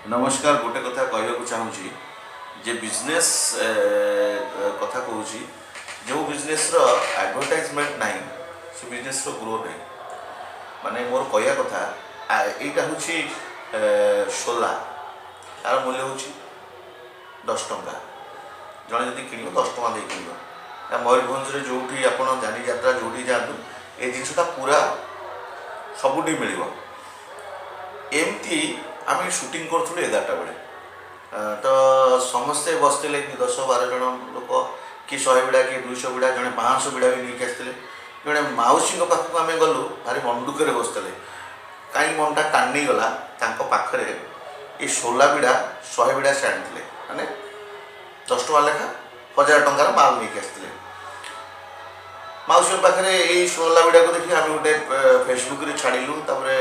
ନମସ୍କାର। ଗୋଟେ କଥା କହିବାକୁ ଚାହୁଁଛି ଯେ ବିଜନେସ୍ କଥା କହୁଛି, ଯେଉଁ ବିଜନେସ୍ର ଆଡ଼ଭର୍ଟାଇଜମେଣ୍ଟ ନାହିଁ, ସେ ବିଜନେସ୍ର ଗ୍ରୋ ନାହିଁ। ମାନେ ମୋର କହିବା କଥା, ଏଇଟା ହେଉଛି ସୋଲା। ତାର ମୂଲ୍ୟ ହେଉଛି 10 ଟଙ୍କା। ଜଣେ ଯଦି କିଣିବ, 10 ଟଙ୍କା ଦେଇ କିଣିବ ନା। ମୟୂରଭଞ୍ଜରେ ଯେଉଁଠି ଆପଣ ଯାନି ଯାତ୍ରା ଯେଉଁଠି ଯାଆନ୍ତୁ, ଏ ଜିନିଷଟା ପୁରା ସବୁଠି ମିଳିବ। ଏମିତି ଆମେ ସୁଟିଂ କରୁଥିଲୁ 11ଟା ବେଳେ, ତ ସମସ୍ତେ ବସିଥିଲେ କି 10-12 ଜଣ ଲୋକ, କିଏ 100 ବିଡ଼ା, କିଏ 200 ବିଡ଼ା, ଜଣେ 500 ବିଡ଼ା ବି ନେଇକି ଆସିଥିଲେ। ଜଣେ ମାଉସୀଙ୍କ ପାଖକୁ ଆମେ ଗଲୁ, ଭାରି ମନ ଦୁଃଖରେ ବସିଥିଲେ। କାହିଁକି ମନଟା ଟାଣିଗଲା, ତାଙ୍କ ପାଖରେ ଏଇ ସୋଲା ବିଡ଼ା 100 ବିଡ଼ା ସେ ଆଣିଥିଲେ, ମାନେ 10 ଟଙ୍କା ଲେଖା 1000 ଟଙ୍କାର ମାଲ ନେଇକି ଆସିଥିଲେ। ମାଉସୀଙ୍କ ପାଖରେ ଏଇ ସୋଲା ବିଡ଼ାକୁ ଦେଖି ଆମେ ଗୋଟେ ଫେସବୁକରେ ଛାଡ଼ିଲୁ। ତାପରେ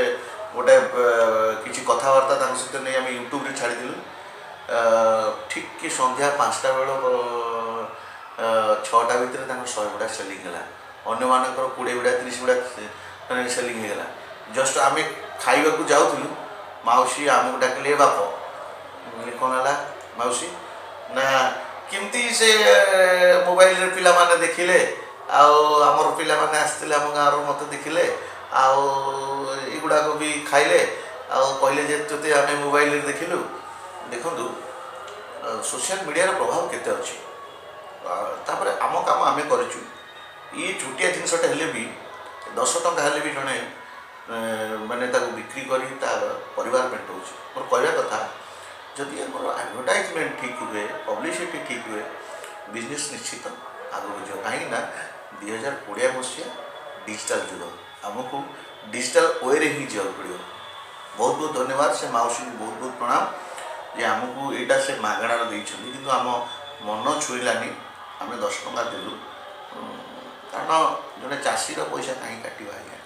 ଗୋଟେ କିଛି କଥାବାର୍ତ୍ତା ତାଙ୍କ ସହିତ ନେଇ ଆମେ ୟୁଟ୍ୟୁବରେ ଛାଡ଼ିଦେଲୁ। ଠିକ୍ କି ସନ୍ଧ୍ୟା 5ଟା ବେଳ 6ଟା ଭିତରେ ତାଙ୍କର 100 ବିଡ଼ା ସେଲିଂ ହେଲା। ଅନ୍ୟମାନଙ୍କର 20 ବିଡ଼ା, 30 ବିଡ଼ା ମାନେ ସେଲିଂ ହେଇଗଲା। ଜଷ୍ଟ ଆମେ ଖାଇବାକୁ ଯାଉଥିଲୁ, ମାଉସୀ ଆମକୁ ଡାକିଲେ, "ଏ ବାପ।" ମୁଁ କହିଲି, "କ'ଣ ହେଲା ମାଉସୀ?" ନା, କେମିତି ସେ ମୋବାଇଲରେ ପିଲାମାନେ ଦେଖିଲେ ଆଉ ଆମର ପିଲାମାନେ ଆସିଥିଲେ ଆମ ଗାଁରୁ, ମୋତେ ଦେଖିଲେ ଆଉ ଏଗୁଡ଼ାକ ବି ଖାଇଲେ ଆଉ କହିଲେ ଯେ ତୋତେ ଆମେ ମୋବାଇଲରେ ଦେଖିଲୁ। ଦେଖନ୍ତୁ, ସୋସିଆଲ ମିଡ଼ିଆର ପ୍ରଭାବ କେତେ ଅଛି। ତାପରେ ଆମ କାମ ଆମେ କରିଛୁ। ଇଏ ଛୋଟିଆ ଜିନିଷଟା ହେଲେ ବି, 10 ଟଙ୍କା ହେଲେ ବି ଜଣେ ମାନେ ତାକୁ ବିକ୍ରି କରି ତା ପରିବାର ମେଣ୍ଟଉଛି। ମୋର କହିବା କଥା, ଯଦି ଆମର ଆଡ଼ଭର୍ଟାଇଜମେଣ୍ଟ ଠିକ୍ ହୁଏ, ପବ୍ଲିସିଟି ଠିକ୍ ହୁଏ, ବିଜନେସ୍ ନିଶ୍ଚିତ ଆଗକୁ ଯିବ। କାହିଁକି ନା 2020 ମସିହା ଡିଜିଟାଲ ଯୁଗ, ଆମକୁ ଡିଜିଟାଲ ୱେରେ ହିଁ ଯିବାକୁ ପଡ଼ିବ। ବହୁତ ବହୁତ ଧନ୍ୟବାଦ। ସେ ମାଉସୀଙ୍କୁ ବହୁତ ବହୁତ ପ୍ରଣାମ ଯେ ଆମକୁ ଏଇଟା ସେ ମାଗଣାରେ ଦେଇଛନ୍ତି। କିନ୍ତୁ ଆମ ମନ ଛୁଇଁଲାନି, ଆମେ 10 ଟଙ୍କା ଦେଲୁ, କାରଣ ଜଣେ ଚାଷୀର ପଇସା କାହିଁ କାଟିବା ଆଜ୍ଞା?